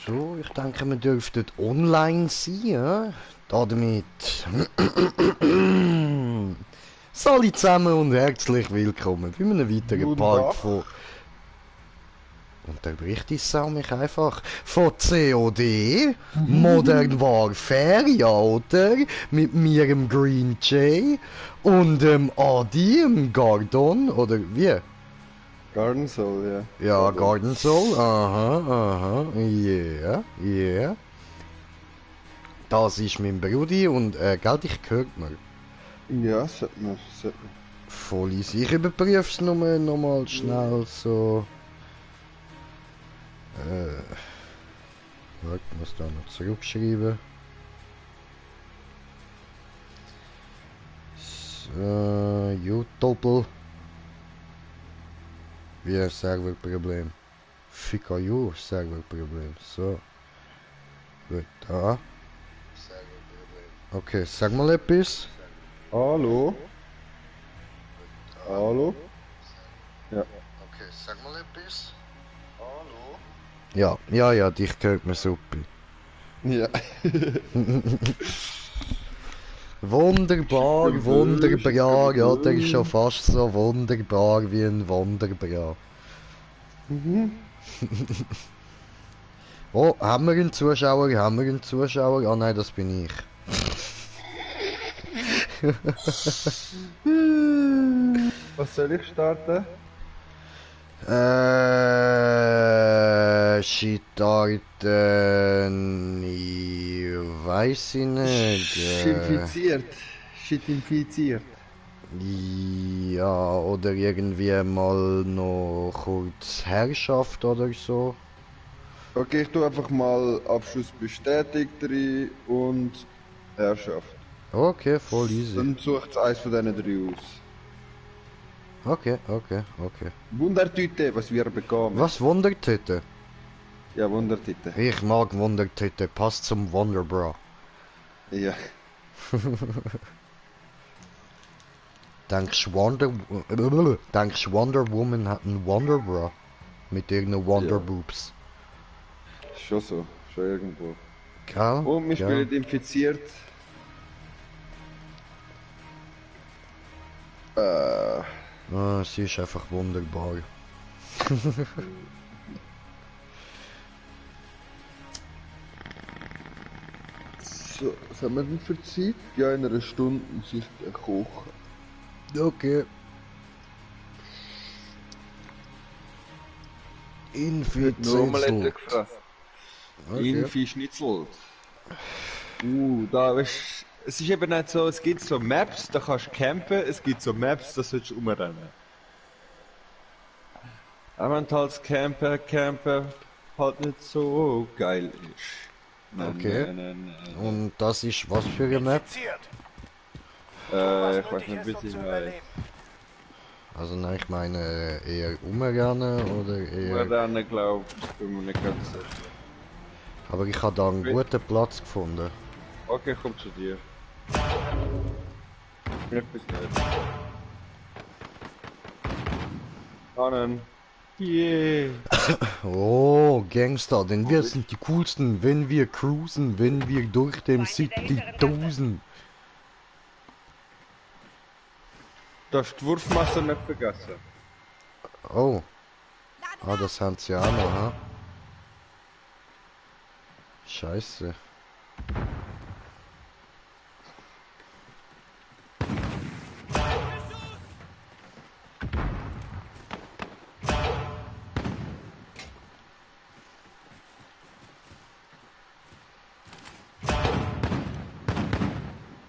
So, ich denke, wir dürften online sein, ja? Damit. Salut zusammen und herzlich willkommen bei einem weiteren Part von... Unterbricht die Sau mich einfach von COD, Modern Warfare, ja, oder? Mit mir, dem Green Jay und dem Adi, dem Gardon, oder wie? Garden Soul, ja. Ja, Garden Soul, aha, yeah, yeah. Das ist mein Brudi und, gell, dich hört man. Ja, sollte man. Voll easy. Ich überprüfe es nur nochmal schnell so. Warte, ich muss da noch zurückschreiben. So, YouTube. Wie ein Serverproblem. Fica you, Serverproblem. So. Gut, da. Okay, sag mal etwas. Hallo? Hallo? Ja. Okay, sag mal etwas. Hallo? Ja, dich hört man super. Ja. Wunderbar, wunderbar, ja, der ist schon fast so wunderbar wie ein Wunderbar. Oh, haben wir einen Zuschauer, Ah nein, das bin ich. Was soll ich starten? Ich weiß ich nicht. Shit infiziert. Ja, oder irgendwie mal noch kurz Herrschaft oder so. Okay, ich tue einfach mal Abschluss bestätigt rein und Herrschaft. Okay, voll easy. Dann sucht eins von diesen drei aus. Okay. Wundertüte, was wir bekommen. Was, Wundertüte? Ja, Wundertüte. Ich mag Wundertüte, passt zum Wonderbra. Ja. Denkst Wonder Woman hat einen Wonderbra? Mit irgendeinen Wonderboobs. Schon so, schon irgendwo. Gell? Und wir spielen infiziert. Sie ist einfach wunderbar. So, was haben wir denn für Zeit? Ja, in einer Stunde muss ich kochen. Okay. Omelette gefressen. Okay. Infi-Schnitzel. Da weißt, es ist eben nicht so, es gibt so Maps, da kannst du campen, es gibt so Maps, da sollst du rumrennen. Aber wenn halt das Campen halt nicht so geil ist. Okay. Und das ist was für eine Map? Ich weiß nicht, wie sie heißt. Also nein, ich meine eher umrennen oder eher... Umrennen, glaub ich, bin mir nicht ganz sicher. Aber ich habe da einen guten Platz gefunden. Okay, komm zu dir. Nicht bis nicht. Annen. Yeah. Oh, Gangster, denn wir sind die coolsten, wenn wir cruisen, wenn wir durch den City dosen. Du hast die Wurfmasse nicht vergessen. Oh. Ah, das haben sie ja auch noch, ha? Scheiße.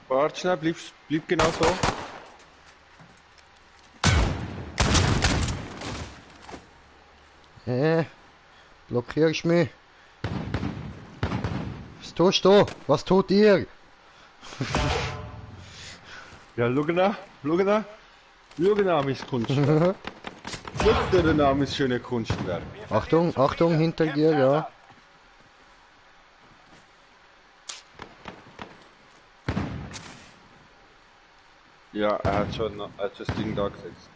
Warte schnell, bleib genau so. Blockierst mich? Was tust du? Was tut ihr? Ja, schau nach, mein Kunstwerk. Schau dir mein schönes Kunstwerk. Achtung, Achtung, hinter dir, ja. Ja, er hat schon das Ding da gesetzt.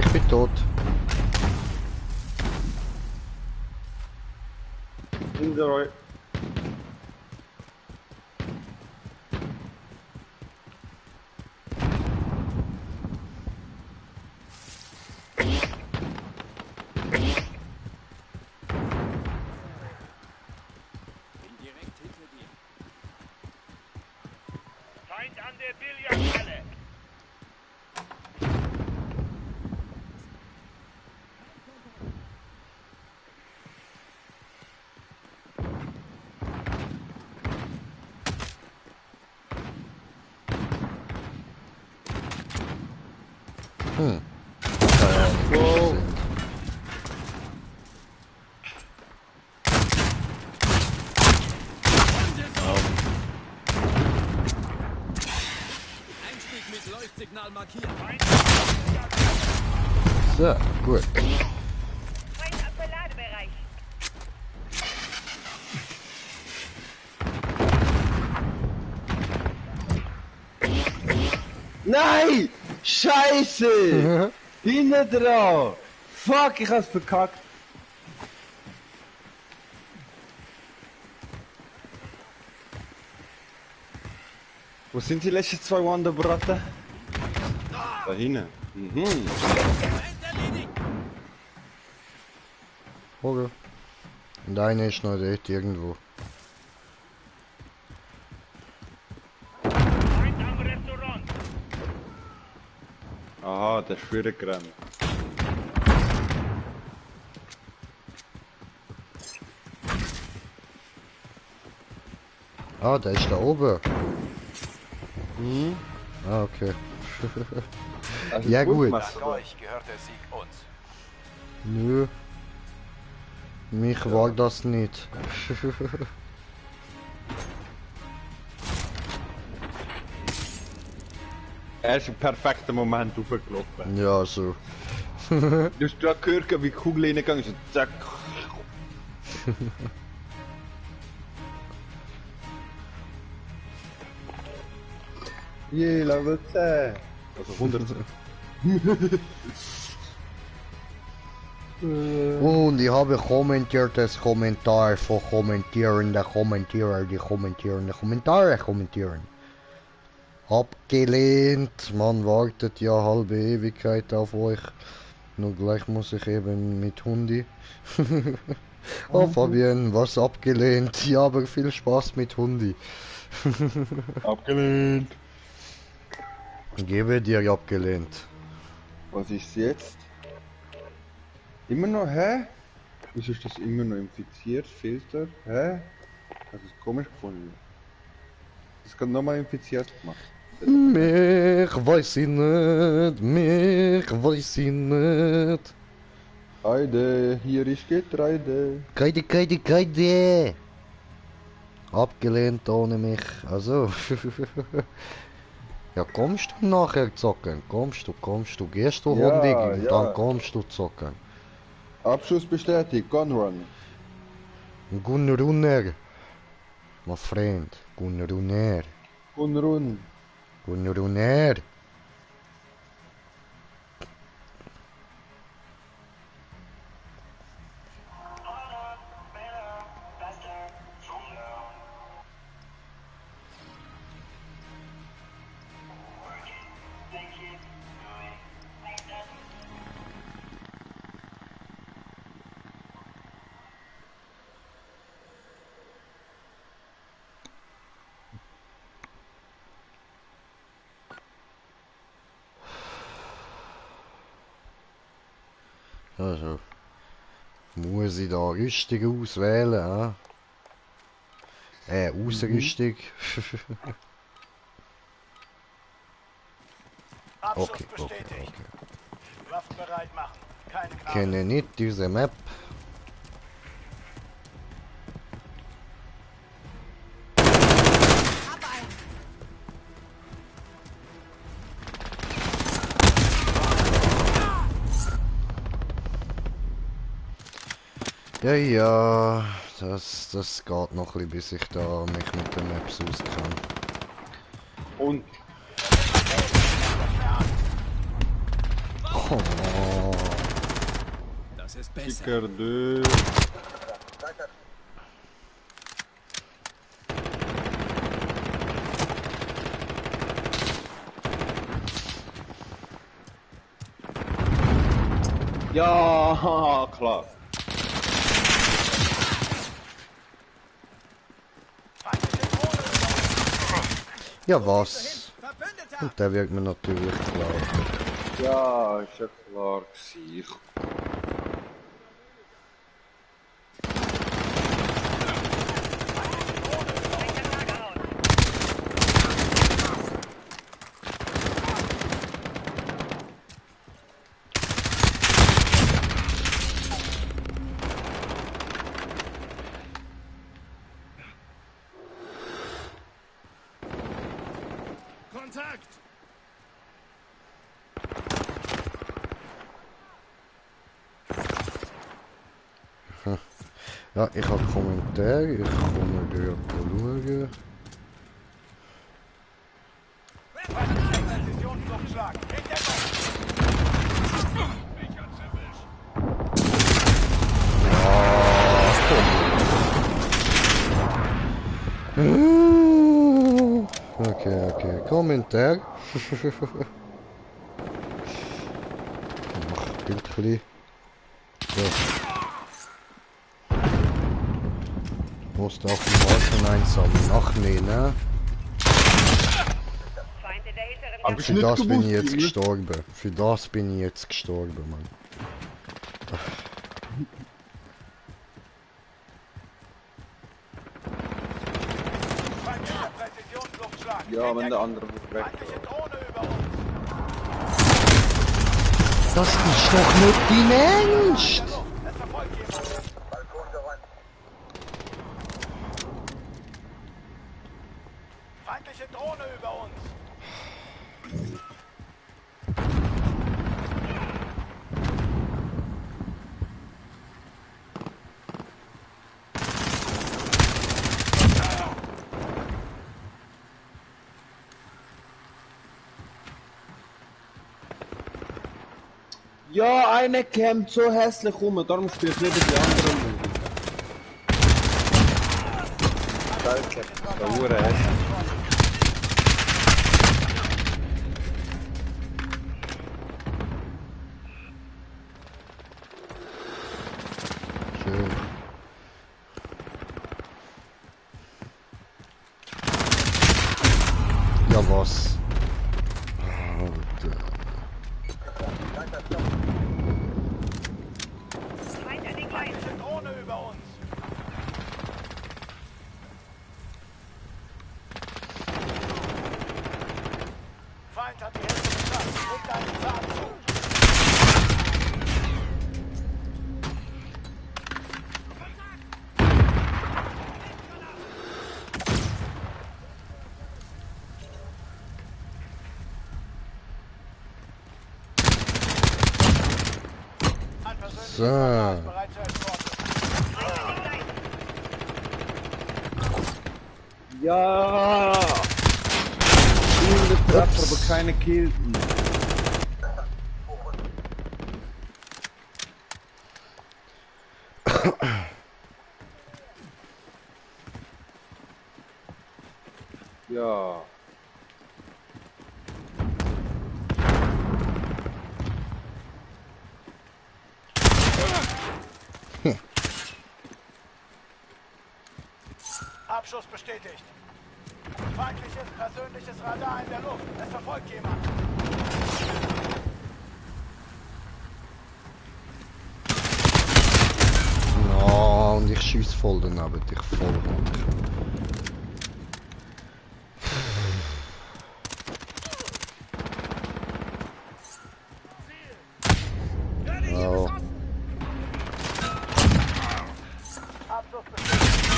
Ich bin tot. Hinter euch. Direkt hinter dir. Feind an der Billardhalle. Wow. Einstieg mit Leuchtsignal markiert. So, gut. Feind am Verladebereich. Nein! Scheiße! Hinten dran! Fuck, ich hab's verkackt. Wo sind die letzten zwei Wanderbraten? Da hinten. Mhm. Okay. Und einer ist noch dort irgendwo. Feind am Restaurant. Aha, der ist vorgerannt. Ah, der ist da oben. Mhm. Ah, okay. Also Ja, gut. gemacht, Dank aber- euch gehört der Sieg uns. Nö. Mich war das nicht. Er ist im perfekten Moment hochgelaufen. Ja, so. Du hast gerade gehört, wie die Kugel reingegangen ist und zack. Je, Level 10. Also 100. Und ich habe kommentiertes Kommentar von kommentierende Kommentierer, die kommentierende Kommentare kommentieren. Abgelehnt, man wartet ja halbe Ewigkeit auf euch. Nur gleich muss ich eben mit Hundi. Oh Fabian, was abgelehnt? Ja, aber viel Spaß mit Hundi. Abgelehnt. Gebe dir abgelehnt. Was ist jetzt? Immer noch, hä? Wieso ist das immer noch infiziert? Filter? Hä? Das ist komisch gefunden. Das kann nochmal infiziert gemacht. Mich weiß ich nicht, mich weiß ich nicht. Heide, hier ist Getreide. Geide. Abgelehnt ohne mich. Also. Ja, kommst du nachher zocken? Kommst du, gehst du Ja, Hundig und ja. dann kommst du zocken. Abschuss bestätigt, Gunrun. Gunrunner. Mein Freund, Gunrunner. Gunrun. Gunrunner. Also, muss ich da richtig auswählen, ausrüstig. Abschluss Okay. bestätigt. Waffen bereit machen. Keine Gnade. Kenne nicht diese Map. Ja, das geht noch ein bisschen, bis ich da mich mit den Maps auskenne. Und Oh, Das ist besser. Kicker 2. Ja, haha, klar. Ja, was? Verbündeter! Und der wird mir natürlich klar. Ja, ist ja klar gewesen. Kontakt! Ja, ich habe Kommentare, ich komme dort schauen. Präzisionsluftschlag. In Deckung. Mich hat's erwischt. Okay, Kommentar. Mach Bild ein bisschen. So. Musst auch die Marken einsammeln. Ach nee, ne? Feind in der hinteren Aber Für nicht das bin ich gewusst, jetzt ne? gestorben. Für das bin ich jetzt gestorben, Mann. Feindlicher Präzisionsluftschlag. Ja, In wenn der Deckung. andere weg Feindliche Drohne über uns. Das ist doch nicht dein Ernst! Es verfolgt jemand. Feindliche Drohne über uns. Ja, einer kämpft so hässlich rum, darum spiele ich lieber die anderen Musik. Scheiße, das ist eine hässlich. Schön. Ja, was? Alter. Feind an den Gleisen. Feindliche Drohne über uns. Feind hat die Hälfte geschafft. Legt einen Zahn zu. Ein persönliches So. Soldat bereit zur Eskorte. Ja! Viele Treffer, aber keine Kills. Ja. Abschuss bestätigt. Feindliches persönliches Radar in der Luft. Es verfolgt jemand. Ja, und ich schieß voll daneben, dich voll runter. Au, Abschuss bestätigt.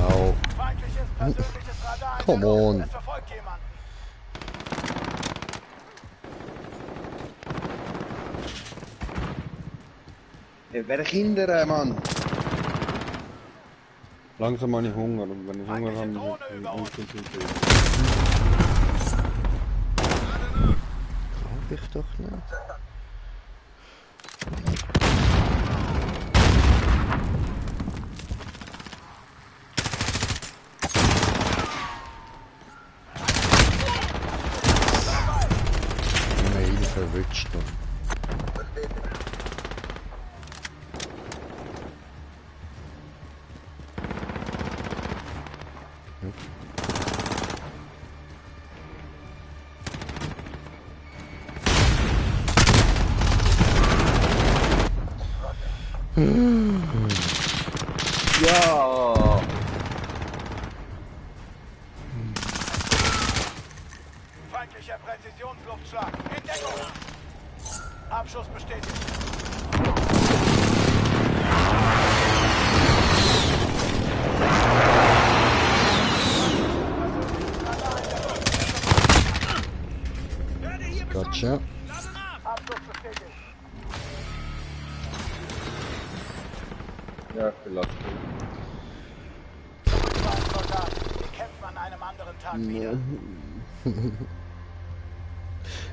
au. Feindliches persönliches Radar in Come der Luft. on. Es verfolgt jemand. Hey, wer Kinder, Mann? Langsam habe ich Hunger und wenn ich Hunger habe, Drohne bin ich über uns. unkonzentriert. Glaub ich doch nicht. Nein, verwünscht. Ja! Feindlicher Präzisionsluftschlag. In Deckung. Abschuss bestätigt. Gotcha. Abschuss bestätigt. Ja, vielleicht. Soldat, wir kämpfen an einem anderen Tag wieder.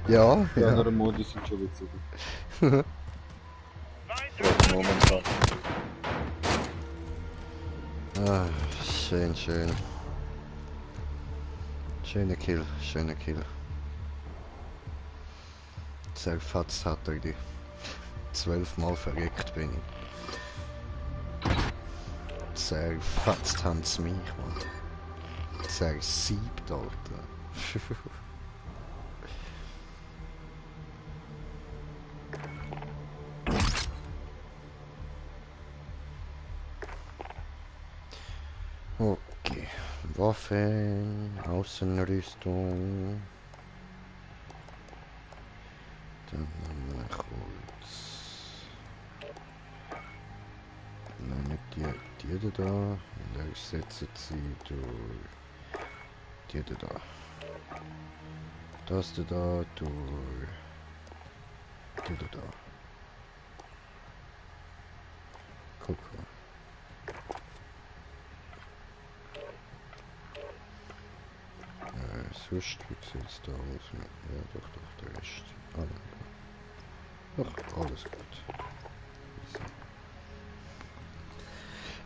Ja, Die ja. anderen Modus sind schon witziger. Momentan. Ah, schön, schön. Schöner Kill, schöner Kill. Zerfatzt hat er die. 12 Mal verreckt bin ich. Zerfatzt haben's mich, Mann. Zersiebt, Alter. Okay. Waffen, Außenrüstung. Dann haben wir kurz. Nein, nicht die da. Und ersetzen sie durch die da. Das da durch die da. Guck mal. Sonst, wie sieht's da aus? Ja, doch, der Rest. Ah, nein. Doch, alles gut.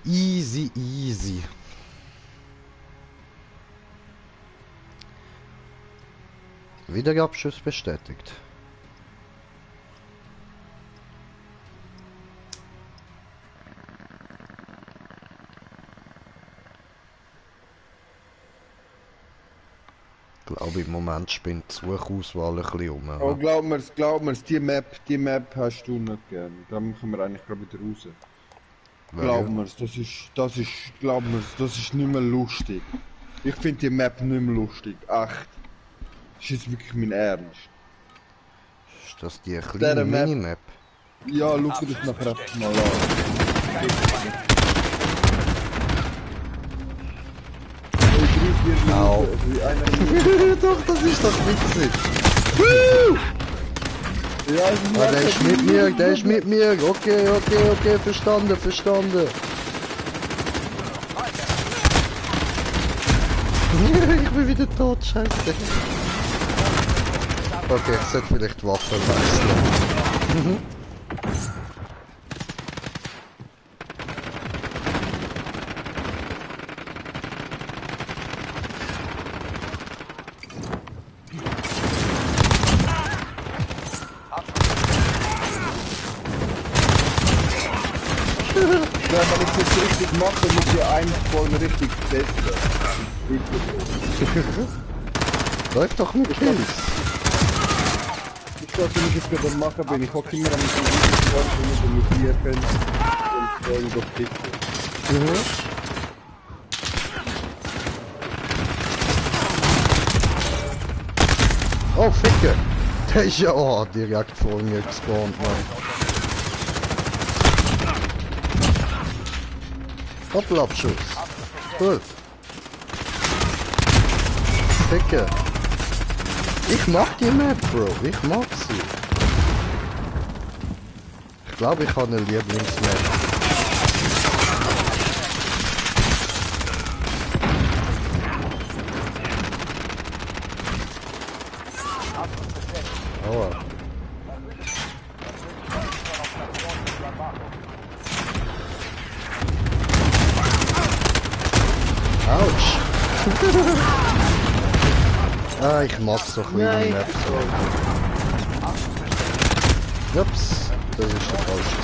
Easy, easy. Wieder Abschuss bestätigt. Ich glaube, im Moment spinnt die Suchauswahl ein bisschen um. Oh, glaub mir's, die Map hast du nicht gern. Da machen wir eigentlich gerade wieder raus. Glaub mir's, das ist nicht mehr lustig. Ich finde die Map nicht mehr lustig, echt. Das ist jetzt wirklich mein Ernst. Ist das die kleine Minimap? Ja, schau dir das nachher einfach mal an. Au. Doch, das ist doch witzig. Ja, Ah, der ist mit mir. Okay, verstanden. Ich bin wieder tot, scheiße. Okay, ich sollte vielleicht die Waffe wechseln. wenn ich das richtig mache, muss ich einen voll richtig testen. Läuft doch mit Kills. Ich weiß, wenn ich jetzt gerade machen bin, ich hocke immer an diesem Videosport, wenn ich mit dir und voll durch TikTok. Oh, Ficke! Der ist ja direkt vor mir gespawnt, Mann. Doppelabschuss. Gut. Ficke. Ich mag die Map, Bro. Ich mag sie. Ich glaube, ich habe eine Lieblingsmap. Aua. Autsch. Ah, ich mag so kleine Maps. Ups, das ist der falsche.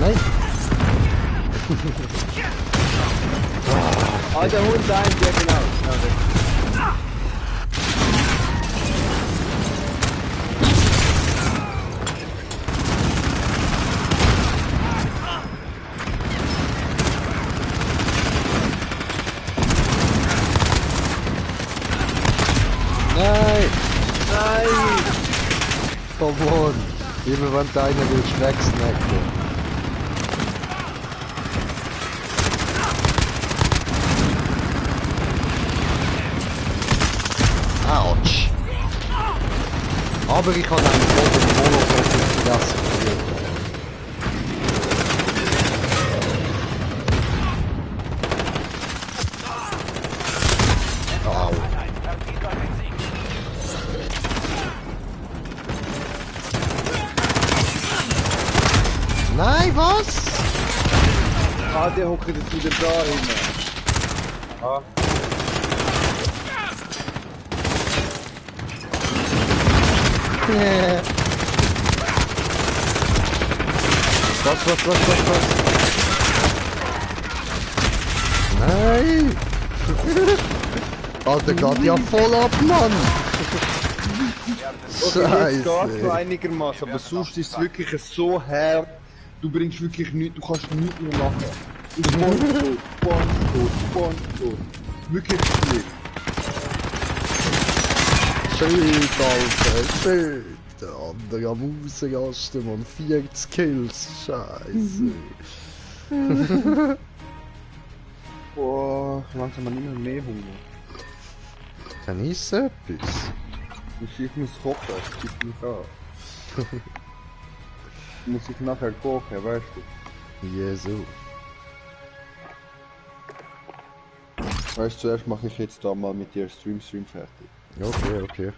Nein. Ah, der Hund da, ja genau. Nein! Come on! Immer wenn deiner willst wegsnacken. Autsch! Aber ich habe einen roten Molotow in die Fresse gegeben. Au. Nein, was? Ah, der hockt jetzt wieder da hin. Ah. Was? Nein! Alter, geht ja voll ab, Mann! Okay, jetzt geht's noch Scheiße! einigermaßen, aber sonst ist es wirklich so hart. Du bringst wirklich nichts, du kannst nichts mehr machen. Du spawnst tot. Wirklich schwierig. Shit, Alter, shit! Der andere am Ausrasten, Mann, 40 Kills, scheiße! Boah, langsam mal nicht mehr Hunger. Dann ist etwas. Ich muss kochen, ich gebe mich an. Muss ich nachher kochen, weißt du? Jesu. Weißt du, zuerst mache ich jetzt da mal mit dir Stream fertig. Okay.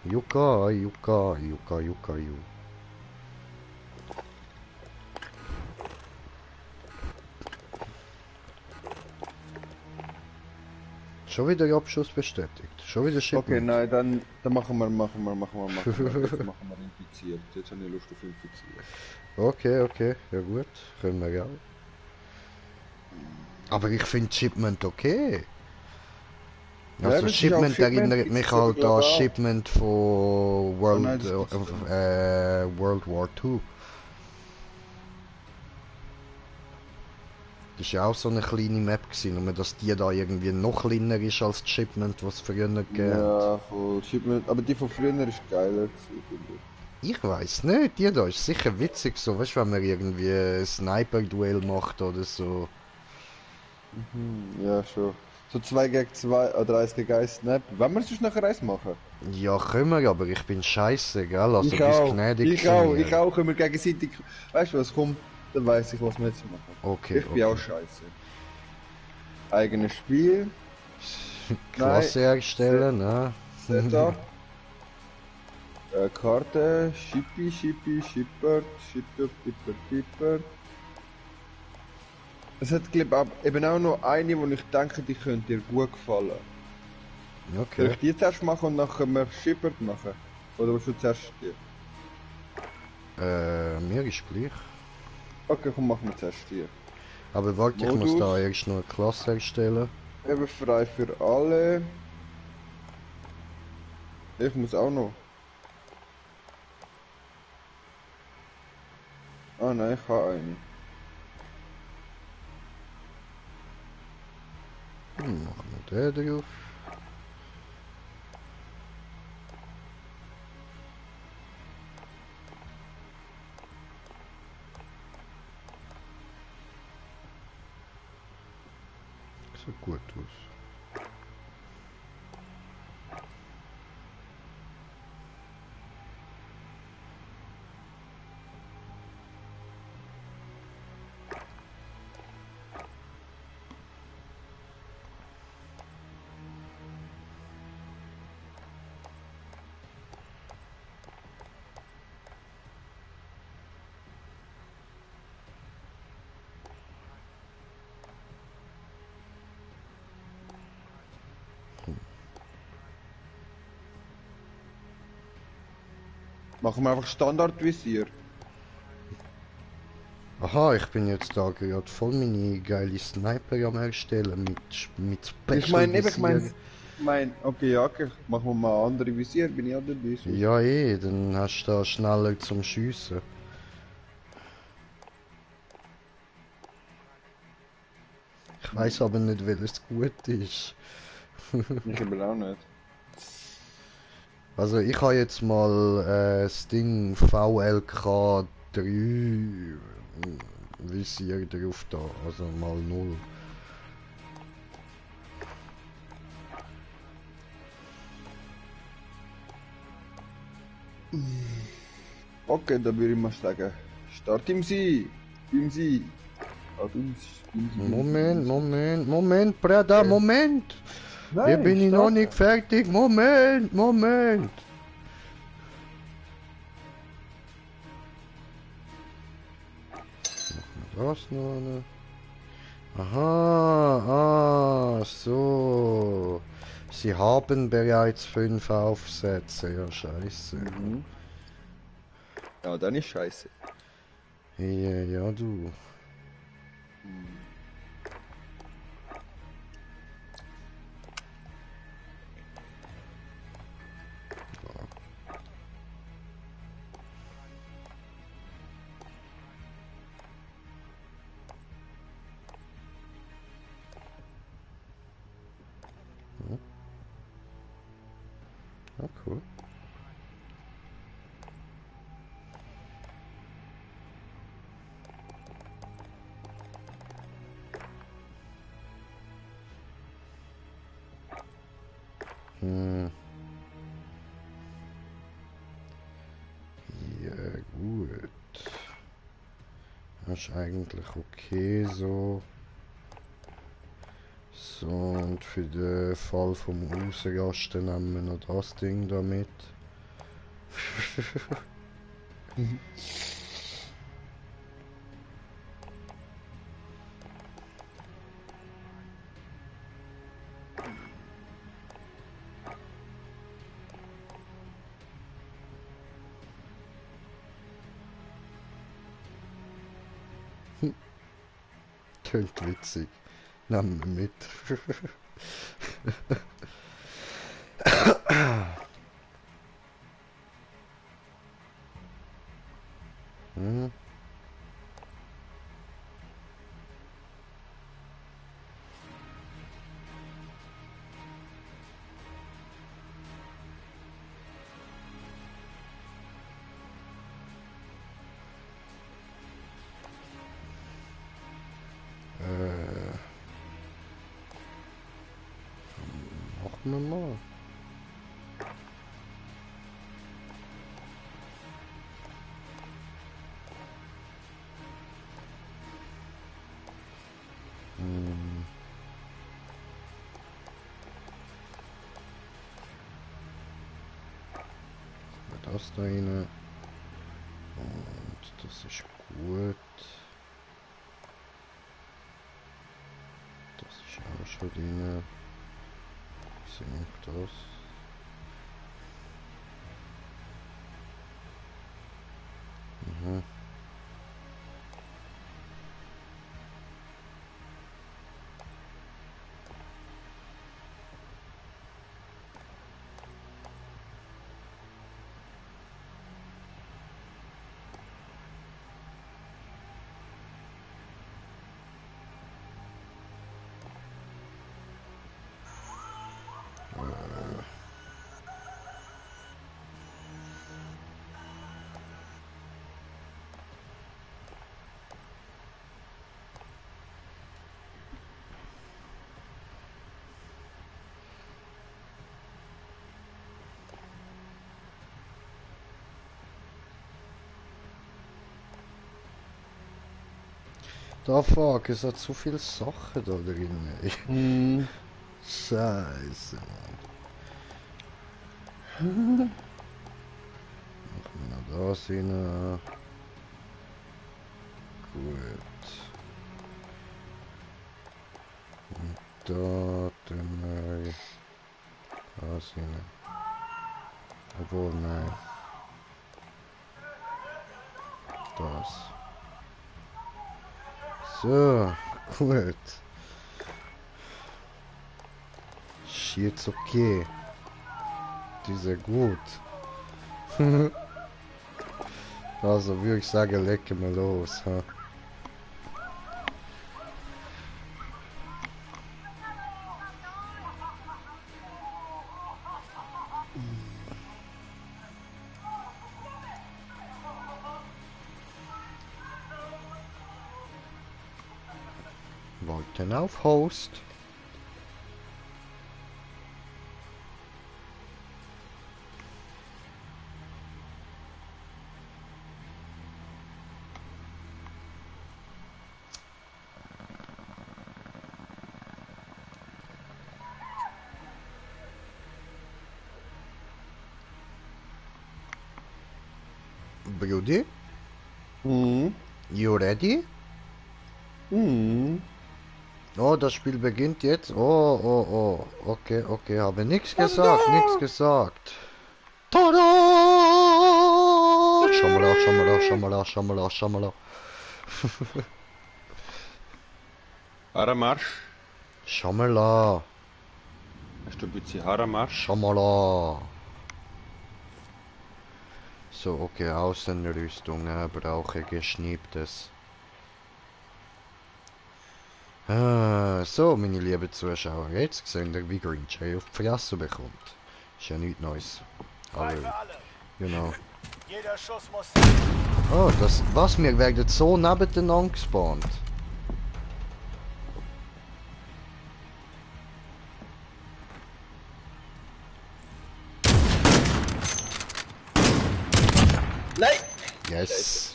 Yuka. Schon wieder Abschuss bestätigt. Schon wieder Shipment. Okay, nein, dann machen wir. Jetzt machen wir infiziert. Jetzt habe ich Lust auf infiziert. Okay, ja gut, können wir ja. Aber ich finde Shipment okay. Ja, Also das ist Shipment auch Shipment, erinnert gibt's mich aber halt an global. Shipment von World, nein, das gibt's World War II. Das war ja auch so eine kleine Map gewesen, nur dass die da irgendwie noch kleiner ist als die Shipment, was es früher gegeben hat. Ja, voll Shipment, aber die von früher ist geiler gewesen, finde ich. Ich weiß nicht, die da ist sicher witzig so, weißt du, wenn man irgendwie ein Sniper-Duell macht oder so. Ja, schon. So 2 gegen 2 oder 1 gegen 1 Snap. Wenn wir es sonst nachher 1 machen? Ja, können wir, aber ich bin scheiße, gell? Also Ich bist auch. gnädig Ich zu auch. mir. Ich auch. Können wir gegenseitig. Weißt du, was kommt? Dann weiß ich, was wir jetzt machen. Okay, Ich bin auch scheiße. Eigenes Spiel. Klasse erstellen, ne? Setup. Karte. Shipper. Es hat, glaube ich, eben auch noch eine, wo ich denke, die könnte dir gut gefallen. Soll Okay. ich die zuerst machen und nachher wir Shipper machen? Oder willst du zuerst die? Mir ist gleich. Okay, komm, machen wir zuerst die. Aber warte, ich muss Modus. da erst noch eine Klasse erstellen. Eben frei für alle. Ich muss auch noch. Ah nein, ich habe eine. Machen wir den drauf. Sieht gut aus. Machen wir einfach Standardvisier. Aha, ich bin jetzt da gerade voll meine geile Sniper am erstellen mit Special Ich meine, ich Visier. meine, okay, ja, okay, machen wir mal andere Visier, bin ich auch dabei. So. Ja dann hast du da schneller zum Schiessen. Ich Ich weiß aber nicht, welches gut ist. Ich eben auch nicht. Also ich habe jetzt mal das Ding VLK 3 Visier drauf da, also mal 0. Okay, dann würde ich mal sagen, Start im Sie. Im Sie. Moment, Breda, Okay. Moment! Hier Nein, bin ich noch starten. nicht fertig, Moment! Das noch eine. Aha, so. Sie haben bereits 5 Aufsätze, ja scheiße. Mhm. Ja, dann ist scheiße. Hier, ja du. Ja, cool. Hm. Ja, gut. Das ist eigentlich okay so. So, und für den Fall vom Ausrasten nehmen wir noch das Ding da mit. Tönt witzig. Nehmen wir mit. Hm. Machen wir mal. Hm. Das da rein. Und das ist gut. Das ist auch schon drin. Was ist noch das? Mhm. Da fuck, es hat so viele Sachen da drin. Ey. Mhm. Scheiße, Mann. Machen wir noch das rein. Gut. Und da tun wir das rein. Obwohl, nein. Das. So, gut. Ist jetzt okay. Die ist ja gut. Also würde ich sagen, lecken wir los. Ha? warten auf Host. Brudi, Mhm. you ready? Mhm. Oh, das Spiel beginnt jetzt. Oh. Okay, habe nichts gesagt, nichts gesagt. Tada! Schamala. Haramarsch. Schamala. Hast du ein bisschen Haramarsch? Schamala. So, okay, Außenrüstung, brauche geschniebtes. So, meine lieben Zuschauer, jetzt sehen wir, wie Green Jay auf die Fresse bekommt. Ist ja nichts Neues. Frei Aber, für alle. genau. Jeder Schuss muss... Oh, das, was, wir werden so nebeneinander gespawnt. Nein! Yes.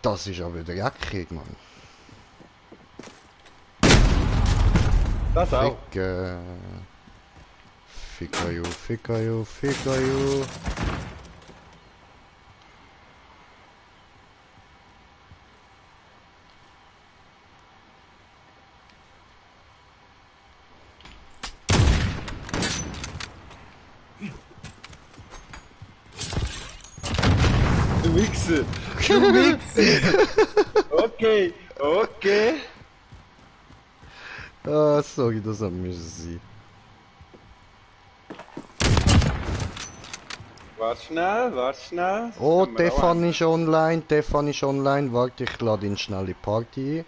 Das ist aber dreckig, Mann. Das auch. Ficker you. Du Wichser! Du Wichser! Okay. Ah, sorry, das hat müssen sein. Warte schnell. Oh, Das können wir auch Stefan ist online. Warte, ich lade ihn schnell in die Party ein.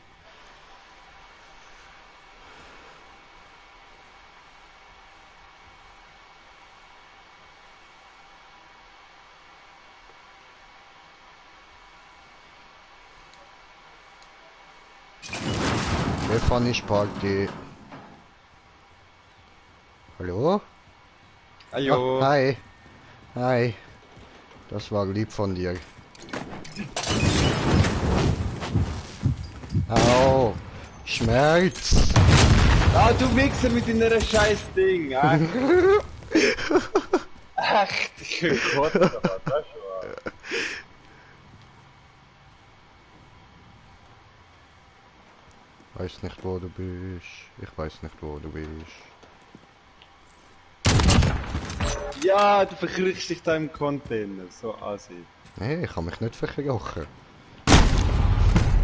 Stefan ist Party. Hallo? Ajo. Ah, hi. Das war lieb von dir. Au. Schmerz. Ah, du Wichser mit deiner scheiß Ding. Ach, ich bin Gott, aber das schon. Weiß nicht, wo du bist. Ich weiß nicht, wo du bist. Ja, du verkriechst dich da im Container. So aussieht. Nee, ich kann mich nicht verkrochen.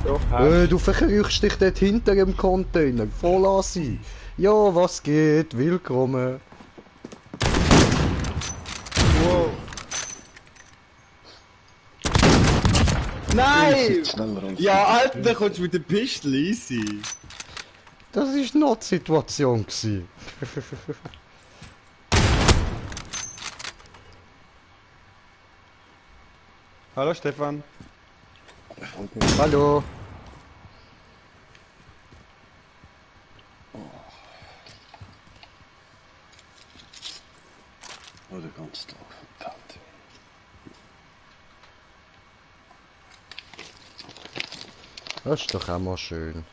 Doch, Du verkriechst dich dort hinter dem Container. Voll Asi. Ja, was geht? Willkommen. Wow. Nein! Ja, Alter, da kommst du mit der Pistole easy. Das ist eine Notsituation gewesen. Hallo Stefan. Hallo. Oh, der ganze Tag verdammt. Das ist doch auch mal schön.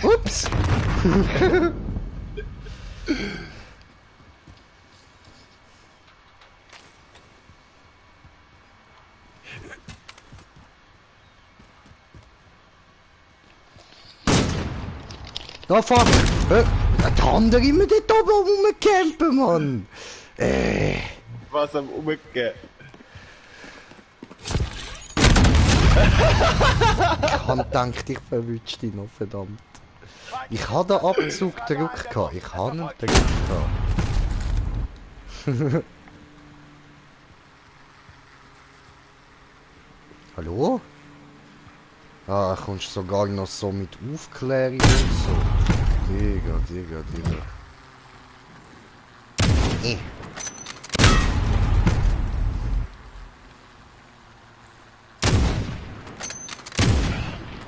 Ups! Oh fuck! Der andere immer dort oben rumcampen, Mann! Was am Umgehen? Ich hab gedacht, ich verwünsche dich noch, verdammt. Ich habe den Abzug gedrückt. Ich habe ihn gedrückt. Hallo? Ah, kommst sogar noch so mit Aufklärung und so. Digga.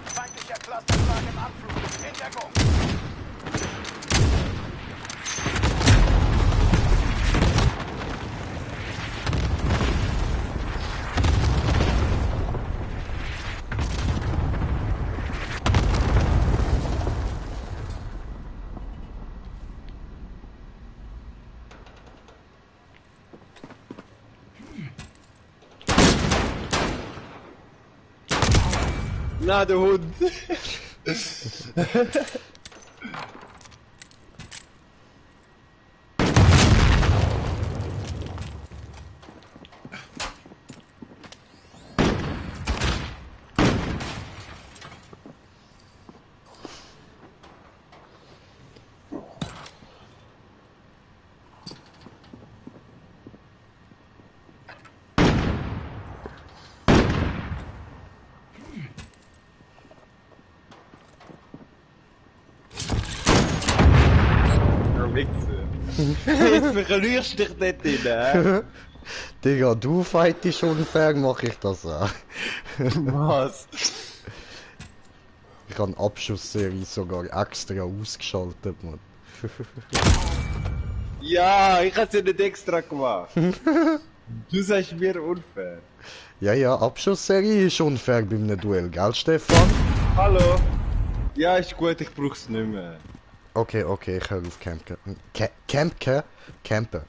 Feindlicher Clusterwagen im Anflug. In Deckung. Na, der Hund! Jetzt verlierst du dich dort drin, hä? Digga, du fightest unfair, mach ich das auch. Was? Ich habe Abschussserie sogar extra ausgeschaltet, Mann. Ja, ich hab's ja nicht extra gemacht. Du sagst mir unfair. Ja, Abschussserie ist unfair bei einem Duell, gell, Stefan? Hallo? Ja, ist gut, ich brauch's nicht mehr. Okay, ich höre auf Campen. Campen.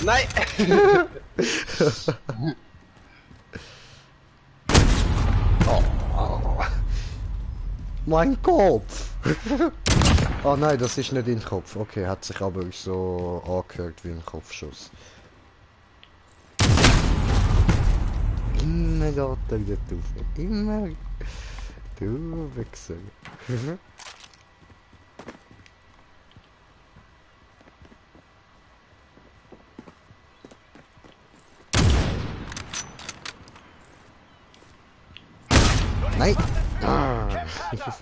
Nein! Mein Kopf! Oh nein, das ist nicht in den Kopf. Okay, hat sich aber so angehört wie ein Kopfschuss. Immer geht er dort rauf. Immer. Du Wichser. Nein! Ah. Ficke.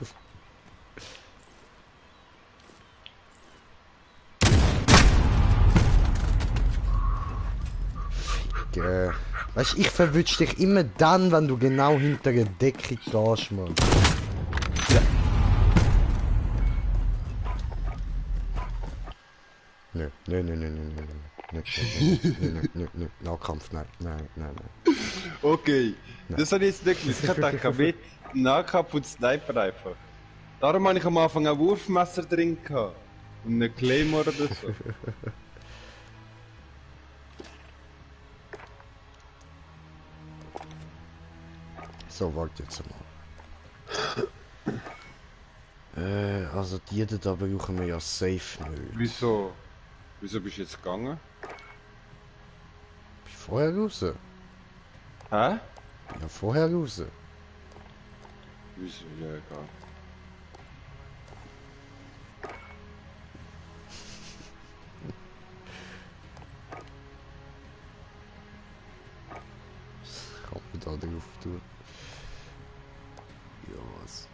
Weißt du, ich verwünsche dich immer dann, wenn du genau hinter der Decke gehst, Mann. Ja. Nö. Nahkampf, nein. Okay, das habe ich jetzt nicht gewusst. Ich dachte, mit Nahkampf und Sniper einfach. Darum habe ich am Anfang ein Wurfmesser drin gehabt. Und einen Claymore oder so. So, warte jetzt mal. Also die da brauchen wir ja safe nicht. Wieso? Wieso bist du jetzt gegangen? Bin vorher raus. Hä? Ja, vorher raus. Wieso? Ja, egal. Kann man da drauf tun. Ja, was?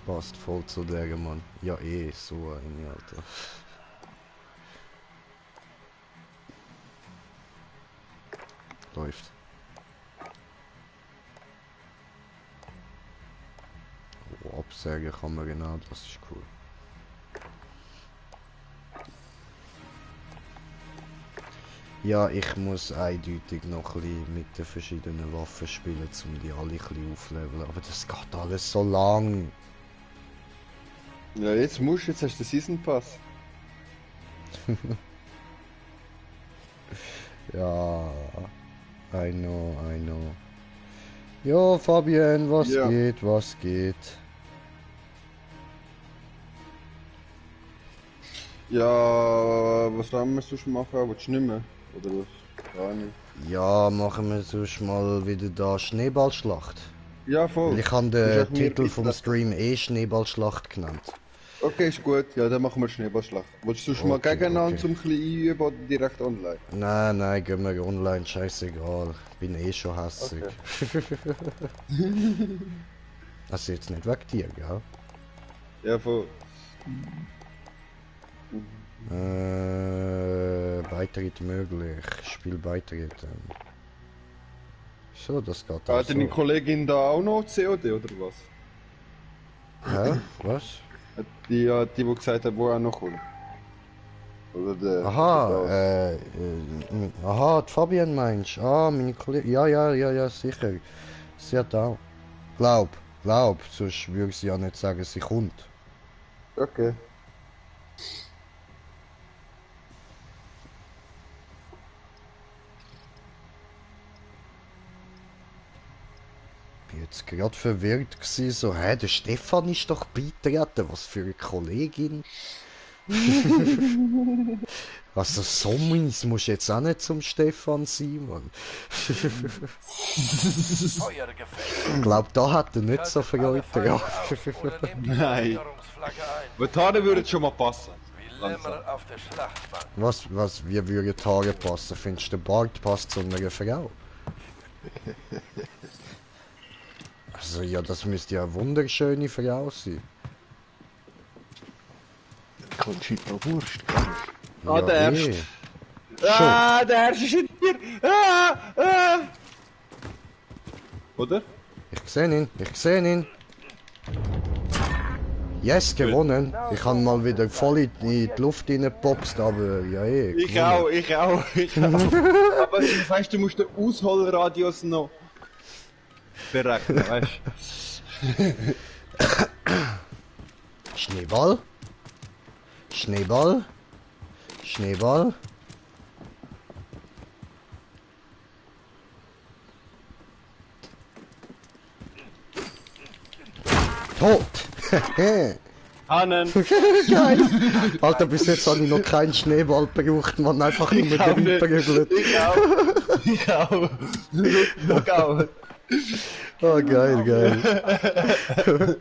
Passt voll zu der, Mann. Ja, so eine, Alter. Läuft. Oh, absägen kann man genau, das ist cool. Ja, ich muss eindeutig noch ein bisschen mit den verschiedenen Waffen spielen, um die alle ein bisschen aufleveln. Aber das geht alles so lang. Ja, jetzt musst du, jetzt hast du den Season Pass. Ja, I know. Jo, Fabian, was Ja. geht? Ja, was wollen wir sonst machen? Willst du nicht mehr? Oder was? Gar nicht. Ja, machen wir sonst mal wieder da Schneeballschlacht. Ja, voll. Weil ich habe Du den hast mir Titel vom bitte- Stream Schneeballschlacht genannt. Okay, ist gut. Ja, dann machen wir Schneeballschlacht. Willst du sonst mal Okay, gegeneinander okay. zum ein bisschen einüben oder direkt online? Nein, gehen wir online, scheißegal. Bin eh schon hässig. Also jetzt nicht wegen dir, gell? Ja, voll. Beitritt möglich. Spiel beitreten. So, das geht Hat deine so. Kollegin da auch noch COD oder was? Hä? Was? Die gesagt hat, wo auch noch kommt. Oder der. Aha, aha, die Fabian meinst. Ah, meine Kollegin. Ja, sicher. Sie hat auch. Glaub, sonst würde sie ja nicht sagen, sie kommt. Okay. Bin jetzt gerade verwirrt gewesen, so, hä, der Stefan ist doch beitreten, was für eine Kollegin. Also so mies muss jetzt auch nicht zum Stefan sein, Mann. Feuergefecht. Ich glaube, da hat er nicht so Freude Feuer drauf. auf oder nehmt die Nein. Erinnerungsflagge ein. Botane würde schon mal passen. Wie Lämmer auf der Schlachtbank. Wie würde die Haare passen? Findest du, der Bart passt zu einer Frau? Also ja, das müsste ja eine wunderschöne Frau sein. Conchita Wurst. Ah, der Herbst. Ah, der Herbst ist in dir! Oder? Ich sehe ihn. Yes, gewonnen. Ich habe mal wieder voll in die Luft reingepopst, aber ja Ich gewonnen. auch. Aber weißt du, musst den Ausholradius noch berechnen, weißt Schneeball. Tot! Hannen! Geil! Alter, bis jetzt habe ich noch keinen Schneeball gebraucht, man einfach nur Ich auch nicht. reinprügelt. Ich auch! Look out! Oh, geil.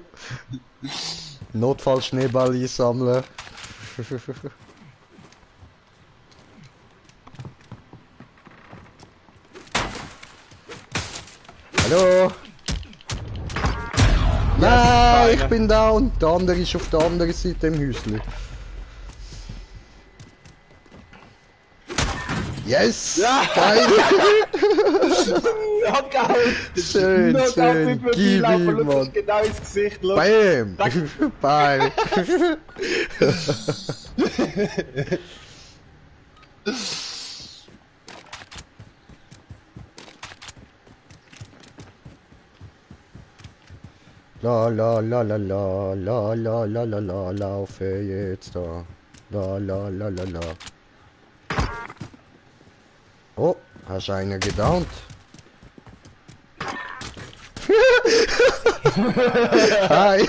Notfall-Schneeball einsammeln. Hallo? Nein, ich bin down. Der andere ist auf der anderen Seite im Häuschen. Yes! Ja. Geil! Knockout! Schön, gib ihm, Mann. Genau ins Gesicht, look. Bam! Bam! La, laufe jetzt da. La. Oh, hast einen gedownt? Hi!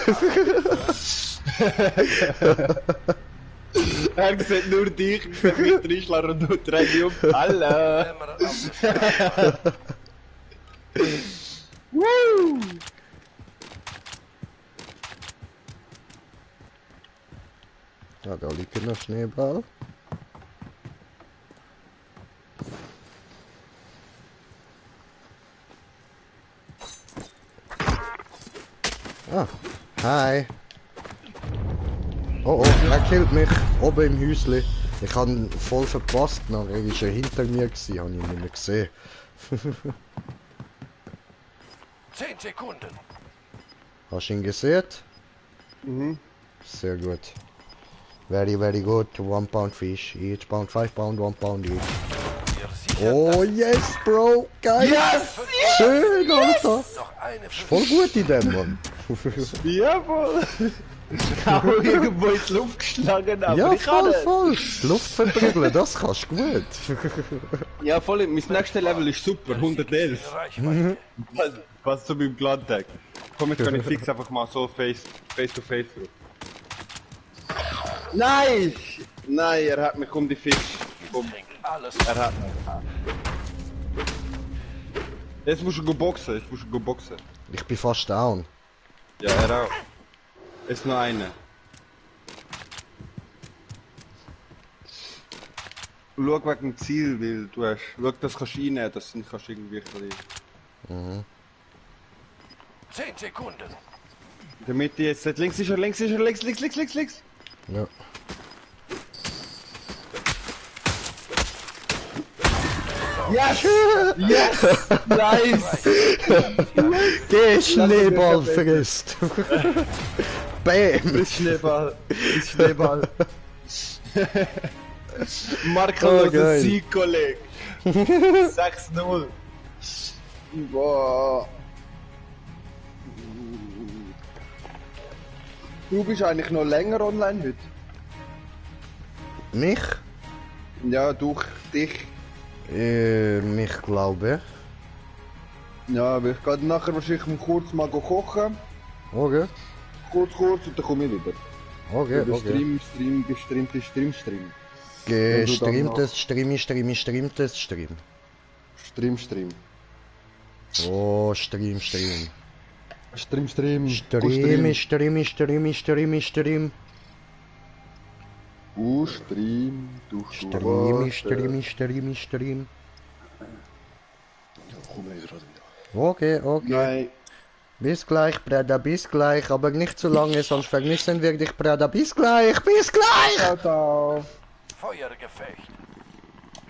Er sieht nur dich, ich sehe mich reinschlagen und du drehst dich um. Hallo! Lämmer auf der Schlachtbank. Woo! Ja, da liegt noch Schneeball. Ah, hi. Oh, er killt mich. Oben im Häusli. Ich habe ihn voll verpasst. Nachher ist er hinter mir gewesen, habe ich ihn nicht mehr gesehen. 10 Sekunden. Hast du ihn gesehen? Mhm. Sehr gut. Very good. 1 pound fish. Each pound, 5 pound, 1 pound each. Ihr sichert Oh yes, Bro. Geil. Yes! Schön, Alter. noch eine Ist voll gut in dem, Mann. Jawohl! Ich habe irgendwo in die Luft geschlagen, aber Ja, ich kann voll. nicht. Die Luft verprügeln, das kannst du gut. Ja, voll. Mein nächstes Level ist super, 111. Reichweite. Was zu meinem Gladtag. Komm, jetzt kann ich fix einfach mal so face to face drauf. Nein! Nein, er hat mich um die Fisch. Alles. Er hat mich. Jetzt musst du go boxen, jetzt musst du go boxen. Ich bin fast down. Ja, er auch. Ist noch einer. Schau wegen dem Ziel, weil du hast. Schau, das kannst du reinnehmen, das sind kannst du irgendwie ein bisschen. 10 Sekunden. In der Mitte jetzt. Links ist er, links. Ja. Yes! Yes! Nice! Der Schneeball frisst. Bam! Das Schneeball. Das Schneeball. Markenloser geil. Sieg, Kollege. 6-0. Boah. Du bist eigentlich noch länger online heute. Mich? Ja, durch dich. Ich glaube. Ja, weil ich gehe nachher wahrscheinlich kurz mal kochen. Okay. Kurz und dann komme ich wieder. Okay, Der okay. gestreamte Stream. Gestreamtes Stream. Stream. Oh, Stream. Stream. Stream. Stream. Ja, komm ich gerade wieder. Okay. Nein. Bis gleich, Breda, bis gleich. Aber nicht zu lange, sonst vermissen wir dich, Breda. Bis gleich. Ciao. Feuergefecht.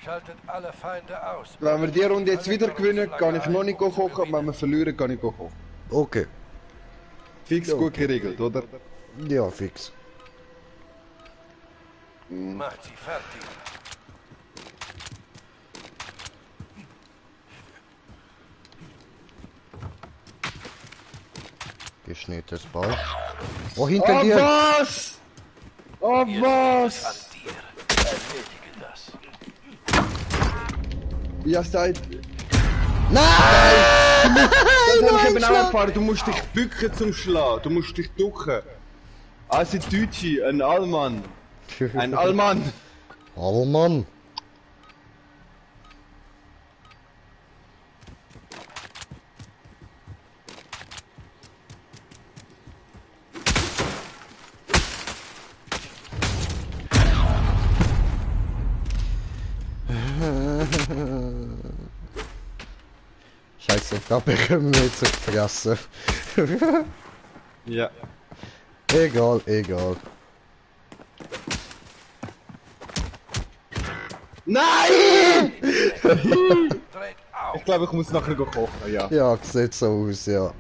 Schaltet alle Feinde aus. Wenn wir die Runde jetzt wieder gewinnen, kann ich noch nicht kochen. Wenn wir verlieren, kann ich kochen. Okay. Fix gut geregelt, oder? Ja, fix. Macht sie fertig. Geschnittenes Ball. Oh, hinter dir. was? Oh, An was? dir. Erledige das. Ja, seid. Nein! Das habe ich eben auch erfahren. Du musst dich bücken zum Schlagen. Du musst dich ducken. Also Deutsche, ein Allmann. Ein Allmann. Oh Mann. Scheiße, da bekommen wir jetzt auf die Fresse. Ja. Egal. Nein! Dreht auf. Ich glaube, ich muss nachher kochen, ja. Ja, sieht so aus, ja.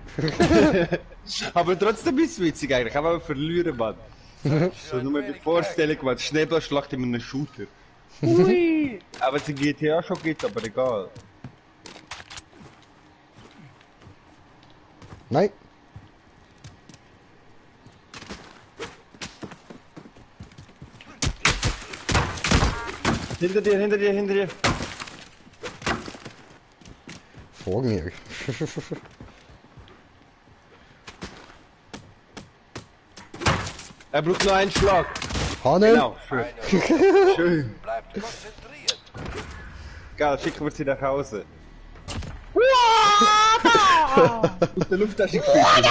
Aber trotzdem ist es witzig eigentlich. Ich habe aber verlieren, Mann. So nur die Vorstellung, man Schneeballschlacht in einem Shooter. Ui! Aber es in GTA schon gibt, aber egal. Nein. Hinter dir. Vor mir. Er braucht nur einen Schlag. Hanne? Genau, schön. Schön. Bleibt konzentriert. Geil, schicken wir sie nach Hause. Aus der Lufttasche gefischt.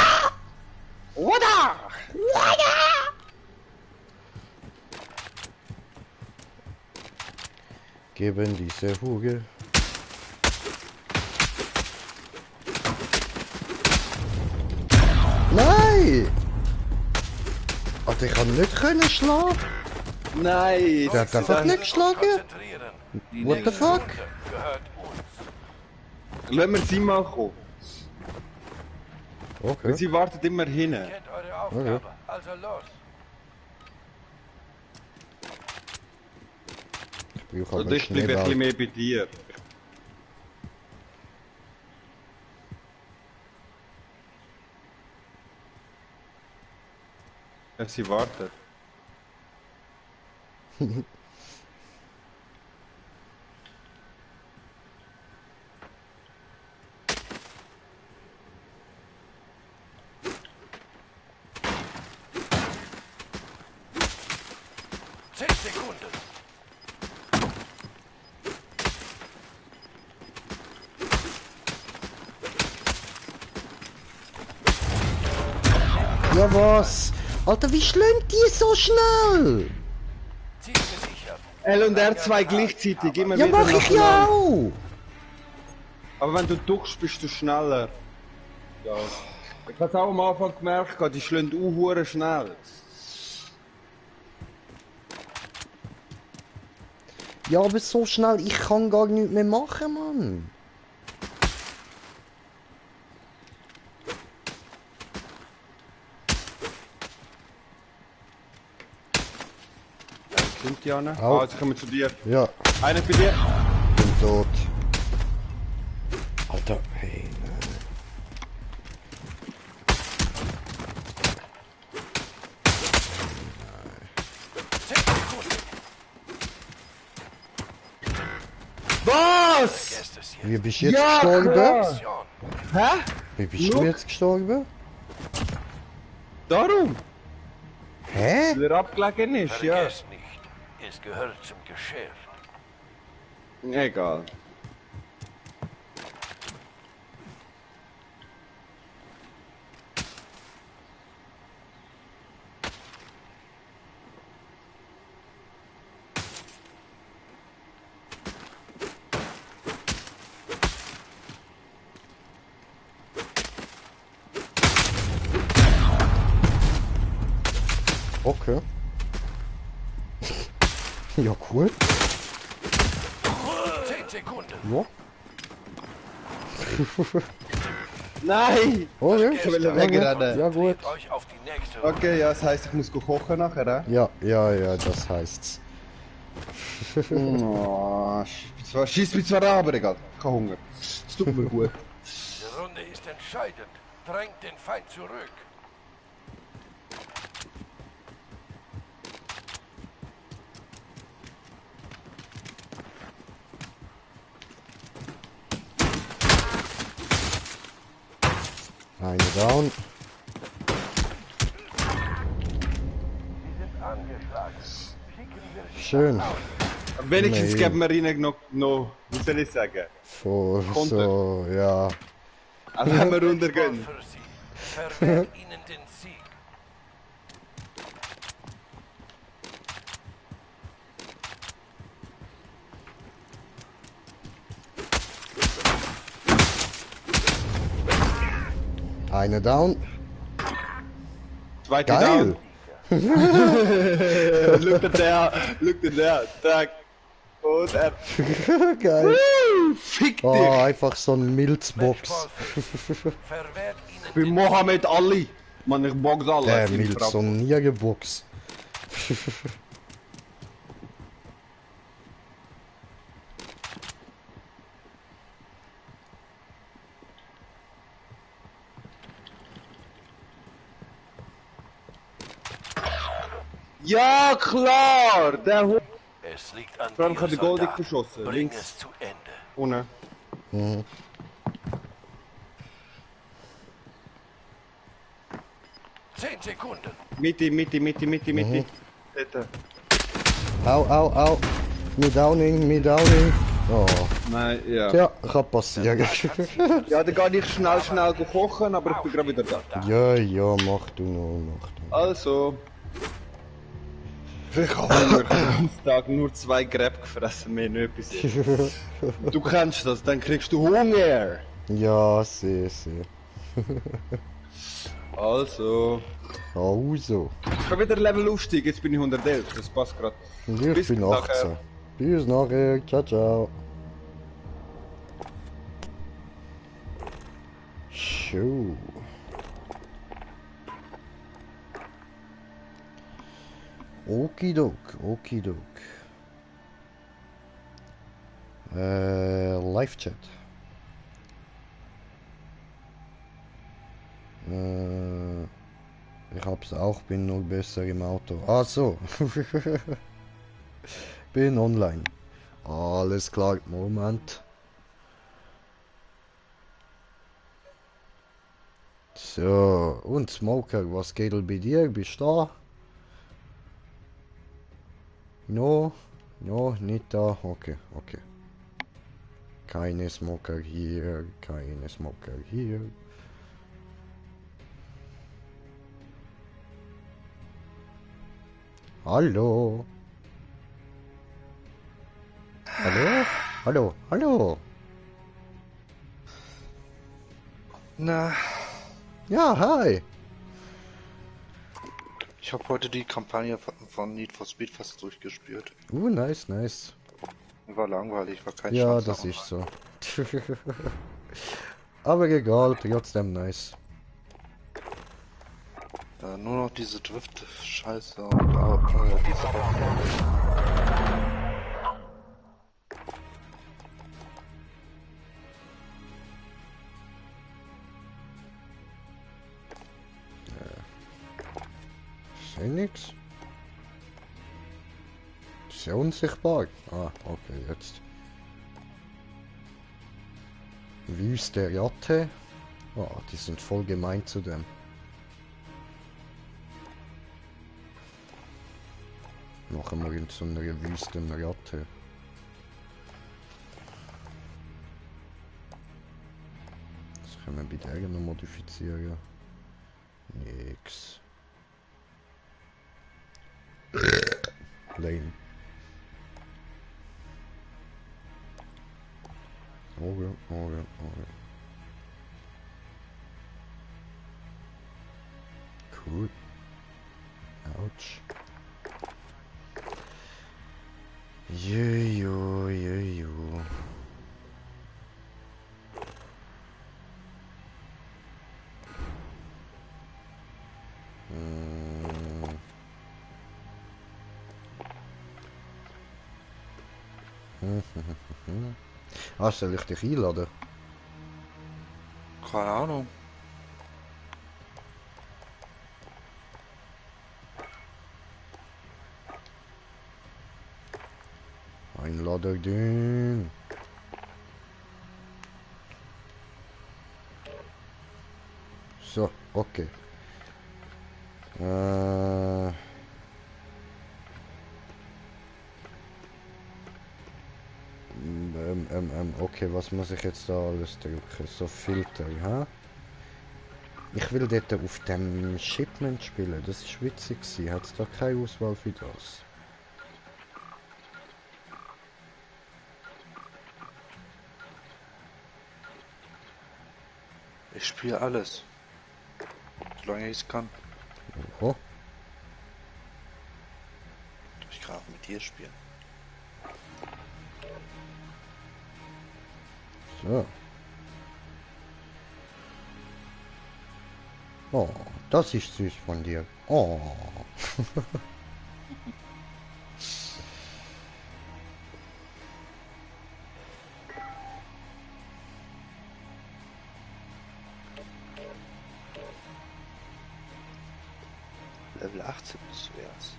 Geben diese Huge. Nein! Alter, ich kann nicht können schlagen. Nein! Der hat einfach nicht geschlagen. Konzentrieren. Die What the nächste fuck? Runde gehört uns. Lassen wir sie mal kommen. Okay. Sie wartet immer hin. Kennt eure Aufgabe. Also los. Ich brauche Und aber ich bleibe ein bisschen Schneeball. mehr bei dir. Ja, sie wartet. Zehn Sekunden. Sekunden. Ja was? Alter, wie schlägt die so schnell? Ziel gesichert. L und R2 gleichzeitig, immer Ja, wieder mach ich ja nacheinander. auch. Aber wenn du duckst, bist du schneller. Ja. Ich hab's auch am Anfang gemerkt, die schlagen auch schnell. Ja, aber so schnell, ich kann gar nichts mehr machen, Mann. Sind die Anne? Au. Ah, jetzt kommen wir zu dir. Ja, Einer bei dir. bin tot. Alter, hey, nein. Was? Vergesst es jetzt. Wie bist du jetzt Ja, gestorben? klar. Mission. Hä? Wie bist du Look. jetzt gestorben? Darum? Hä? Weil er abgelegen ist, ja. Vergesst nicht, es gehört zum Geschäft. Egal. Okay. Ja, cool. 10 Sekunden. Ja. Nein! Okay. Ich will wegrennen. Ja, gut. Euch auf die nächste Okay, ja, das heisst, ich muss kochen nachher, Ja, das heißt's. Oh, schieß mich zwar an, aber egal. Ich habe Hunger. Es tut mir gut. Die Runde ist entscheidend. Drängt den Feind zurück. Eine down. Sie sind angeschlagen. Schicken wir sie Schön. Wenigstens Nee. geben wir ihnen noch, wie soll ich sagen? Konter. So, ja. Also wenn wir Goal runtergehen. für sie. Verwehrt ihnen den Sieg. Eine down. Zweite Geil. Down. Look at der. Tag. Und er. Geil. Fick dich! Oh, einfach so ein Milzbox. Matchball für sie. Verwehrt ihnen Ich bin den Mohammed Ali. Mann, ich box alle. Der in Milz, so Frankfurt. ein Niergebox. Ja, klar! Der Hund. Es liegt an Vor allem dir, hat der Goldig Soldat. verschossen. Bring Links. es zu Ende. Ohne. 10 Sekunden. Mitte. Dort. Au. Me downing. Oh, Nein, ja. ja, kann passieren. Ja, dann gehe ich schnell kochen, aber ich bin gerade wieder da. ja, mach du noch. Also. Ich habe Hunger. Ich habe am Tag nur 2 Gräb gefressen, mehr nicht etwas. Du kennst das, dann kriegst du Hunger. Ja, sehr. Also. Also. Ich habe wieder Level aufstieg, jetzt bin ich 111, das passt gerade. Ich Bis bin nachher. 18. Bis nachher. Ciao. So. Okidok. Live-Chat. Ich hab's auch, bin noch besser im Auto. Ah so. Bin online. Alles klar, Moment. So, und Smoker, was geht bei dir? Bist du da? No, nicht da. Okay. Keine Smoker hier, keine Smoker hier. Hallo? Hallo? Na, Ja, hi. ich habe heute die Kampagne von Need for Speed fast durchgespielt. Nice. War langweilig, war kein Ja, Chance. das ist so. Aber egal, trotzdem nice. Nur noch diese Drift-Scheiße und diese Ist eh nix. Ist ja unsichtbar. Ah, okay, jetzt. Wüste Ratte. Oh, die sind voll gemein zu dem. Machen wir in so einer Wüstenratte. Das können wir bei der noch modifizieren. Nix. Lame. Okay. Cool. Ouch. Jojo. Ah, soll ich dich einladen? keine Ahnung. Einladen den. So, okay. Okay, was muss ich jetzt da alles drücken? So Filter, ha? Ich will dort auf dem Shipment spielen, das ist witzig gewesen. Hat es da keine Auswahl für das? Ich spiele alles. Solange ich es kann. Oh, Ich kann auch mit dir spielen. so. Oh, das ist süß von dir. Oh. Level 18 bist du erst.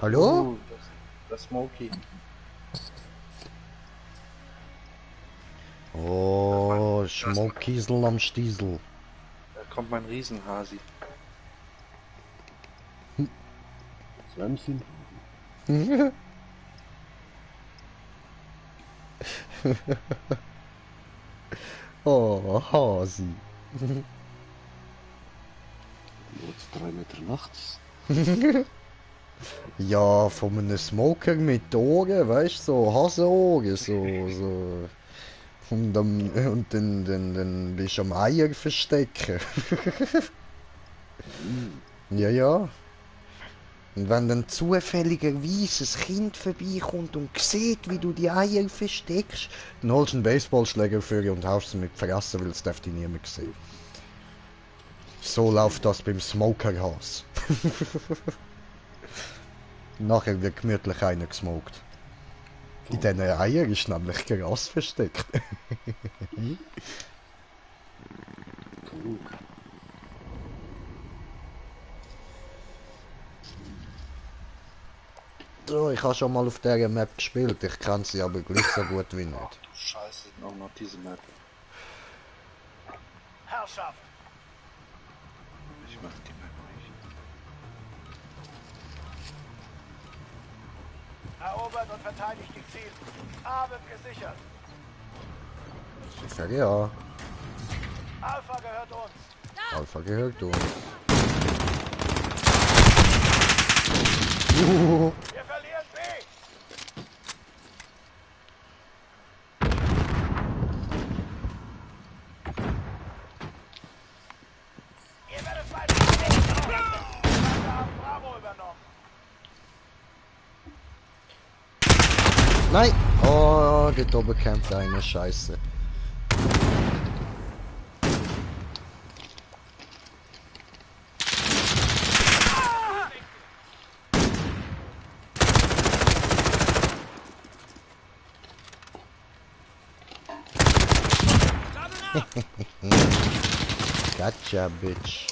Hallo? Das Smokey. Oh, Schmuckkiesel am Stiesel. Da kommt mein Riesenhasi. Samson. Oh, Hasi. Jetzt 3 Meter nachts. Ja, von einem Smoker mit Ohren, weißt du, so Hasenaugen, so. Und dann bist du am Eier verstecken. Ja. Und wenn dann zufälligerweise ein Kind vorbeikommt und sieht, wie du die Eier versteckst, dann holst du einen Baseballschläger für und haust sie mit Fressen, weil es darf dich niemand sehen. So läuft das beim Smokerhaus. Nachher wird gemütlich einer gesmoked. In diesen Eiern ist nämlich Gras versteckt. So, ich habe schon mal auf dieser Map gespielt, ich kann sie aber gleich so gut wie nicht. Ach du Scheiße, auch noch diese Map. Herrschaft! Ich mach die Map nicht. Erobert und verteidigt die Ziele. A wird gesichert. Ich sage ja, Alpha gehört uns. Alpha gehört uns. Wir verlieren B. Ihr werdet weiter. Wir haben Bravo übernommen. Nein! Oh, dort oben kämpft einer, Scheiße. Gotcha, bitch.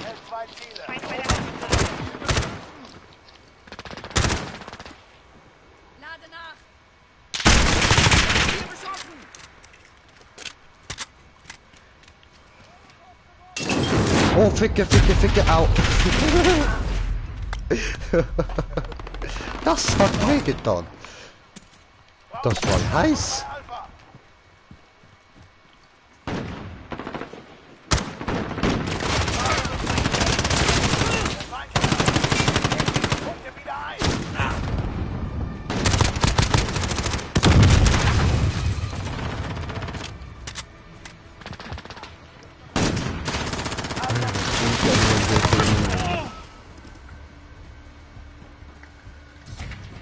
Hält 2 Ziele. Feind bei der Hauptsache. Lade nach! Oh, ficke, ficke, ficke, au. Das hat wehgetan. Das war heiß. Alpha. Der Feind hält Punkte wieder ein.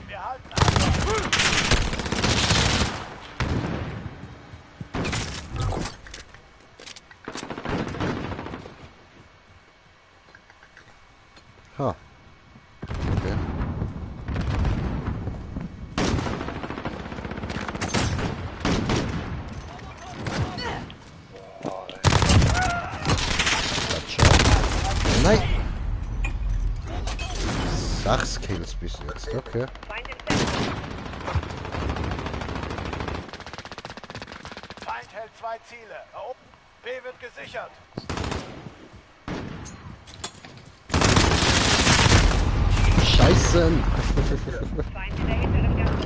Wir halten Alpha. Ha. Okay. Gotcha. Nein! 6 Kills bis jetzt, okay. Feind im Zentrum. Feind hält 2 Ziele. B wird gesichert. Scheißen! Feind in der hinteren Gasse.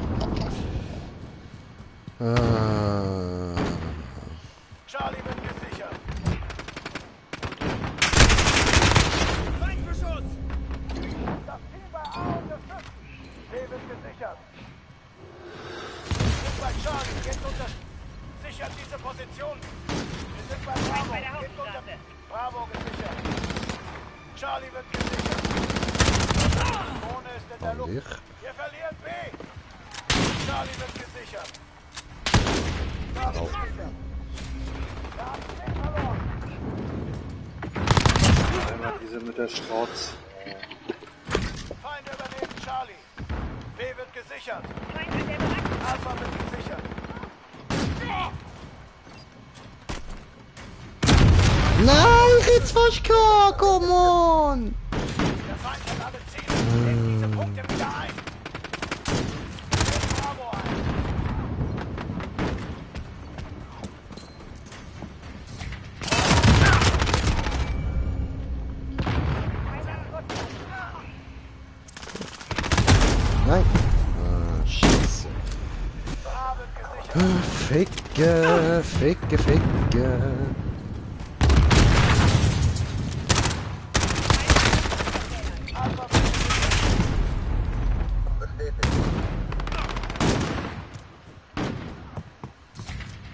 Charlie wird gesichert. Das Ziel bei A unterstützt. B wird gesichert. Wir sind bei Charlie. Geht unter. Sichert diese Position. Wir sind bei Bravo. bei der Geht unter. Hauptstraße. Bravo gesichert. Charlie wird gesichert. Drohne ist in der Luft. Wir verlieren B. Charlie wird gesichert. Charlie ist gesichert. Wir haben B verloren. Einmal diese mit der Schrauz. Feinde übernehmen Charlie. B wird gesichert. Feind an der Barack. Alpha wird gesichert. Nein, ich hätt's fast gehabt, come on! Der Feind hat alle Ziele. Nehmt diese Punkte wieder ein. Nehmt Bravo ein. Nein! Ah, Scheiße. A wird gesichert. Ficke, ficke, ficke. Alpha wird gesichert.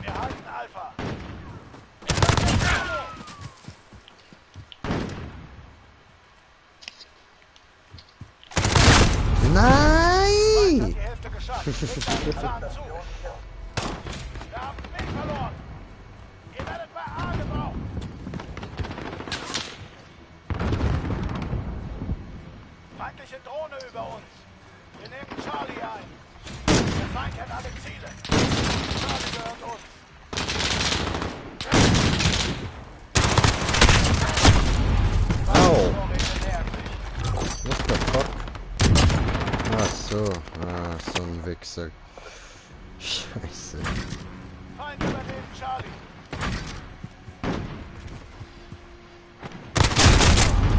Wir halten Alpha. Feind hat Nein! die Hälfte geschafft. Legt einen Plan zu. Wir haben B verloren. Ihr werdet bei A gebraucht. Feindliche Drohne über uns. Wir nehmen Charlie ein. Der Feind hat alle Ziele. Charlie gehört uns. Wichser. Scheiße. Feind übernehmen Charlie.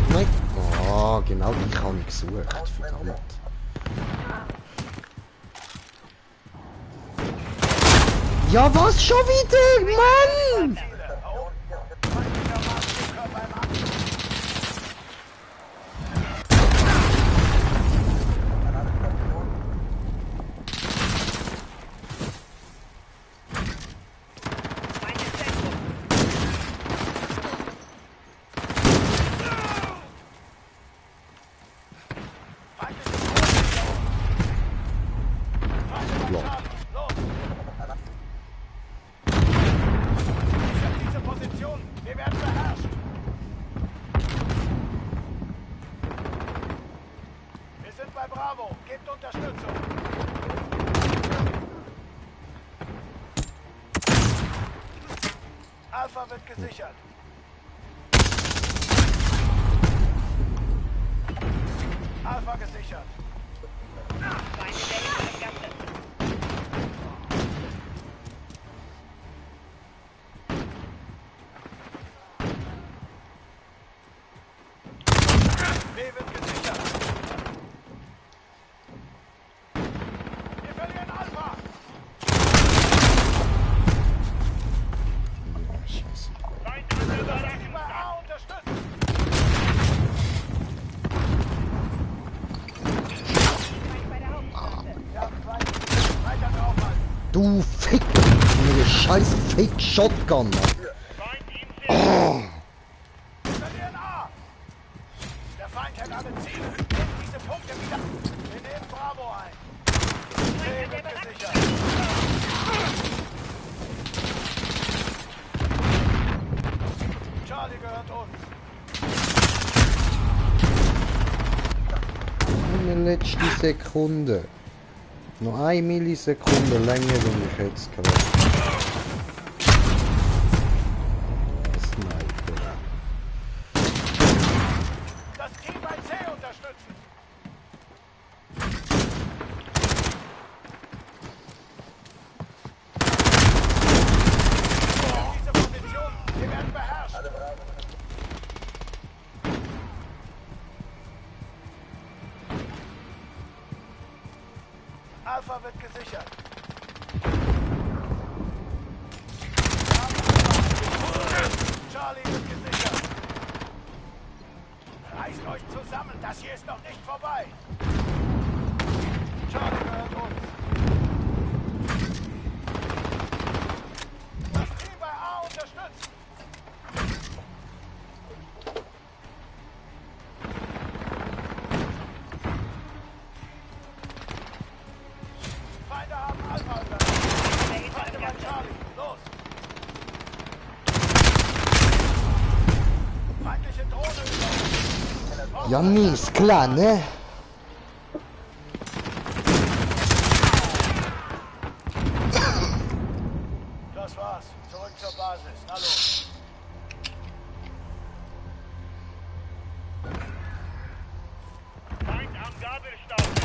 Nein. Oh, genau die habe ich gesucht. Verdammt. Ja, was schon wieder? Mann! Feindlicher Marschflugkörper beim Angriff. Feind im Zentrum. Feindliche Drohne. Feind über Ja. Charlie. Los! Sichert diese Position. Wir werden beherrscht. Wir sind bei Bravo. Gebt Unterstützung. Alpha wird gesichert. Alpha gesichert. Feind in der hinteren Gasse. B wird gesichert. Wir verlieren Alpha. Ja, scheiße. Feind an der Die bei A unterstützen. Feind bei der Hauptstraße. Wir haben zwei. Weiter draufhalten. Du Fick! Eine scheiß Fick-Shotgun! Feind im Ziel. Wir verlieren A. Der Feind hat alle Ziele. Nehmt diese Punkte wieder. Wir nehmen Bravo ein. C wird gesichert. Charlie gehört uns. Eine letzte Sekunde. Noch 1 Millisekunde länger, wenn ich jetzt gerade. Sniper. Das Team bei C unterstützen. Diese Position. Wir werden beherrscht. Alpha wird gesichert. Charlie wird gesichert. Reißt euch zusammen, das hier ist noch nicht vorbei. Charlie gehört uns. Das Team bei A unterstützt. Feinde haben Alpha übernommen. Feinde bei Charlie. Los. Feindliche Drohne übernommen. Ja, mies, klar, ne? Das war's. Zurück zur Basis. Na los. Feind am Gabelstapel.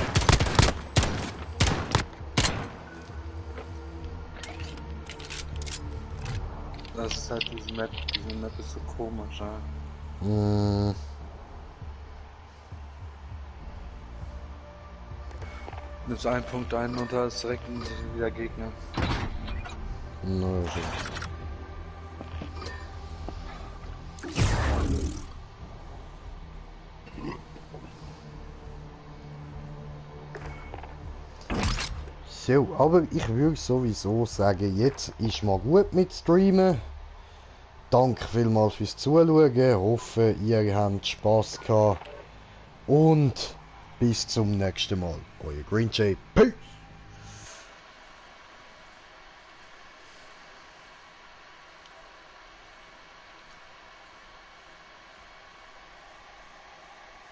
Das ist halt diese Map ist so komisch, ja. Hm, Nimmst einen Punkt ein und da ist direkt wieder Gegner. na so. So, aber ich würde sowieso sagen, jetzt ist mal gut mit Streamen. Danke vielmals fürs Zuschauen. Hoffe, ihr habt Spaß gehabt. Und bis zum nächsten Mal. Euer Green Jay. Peace!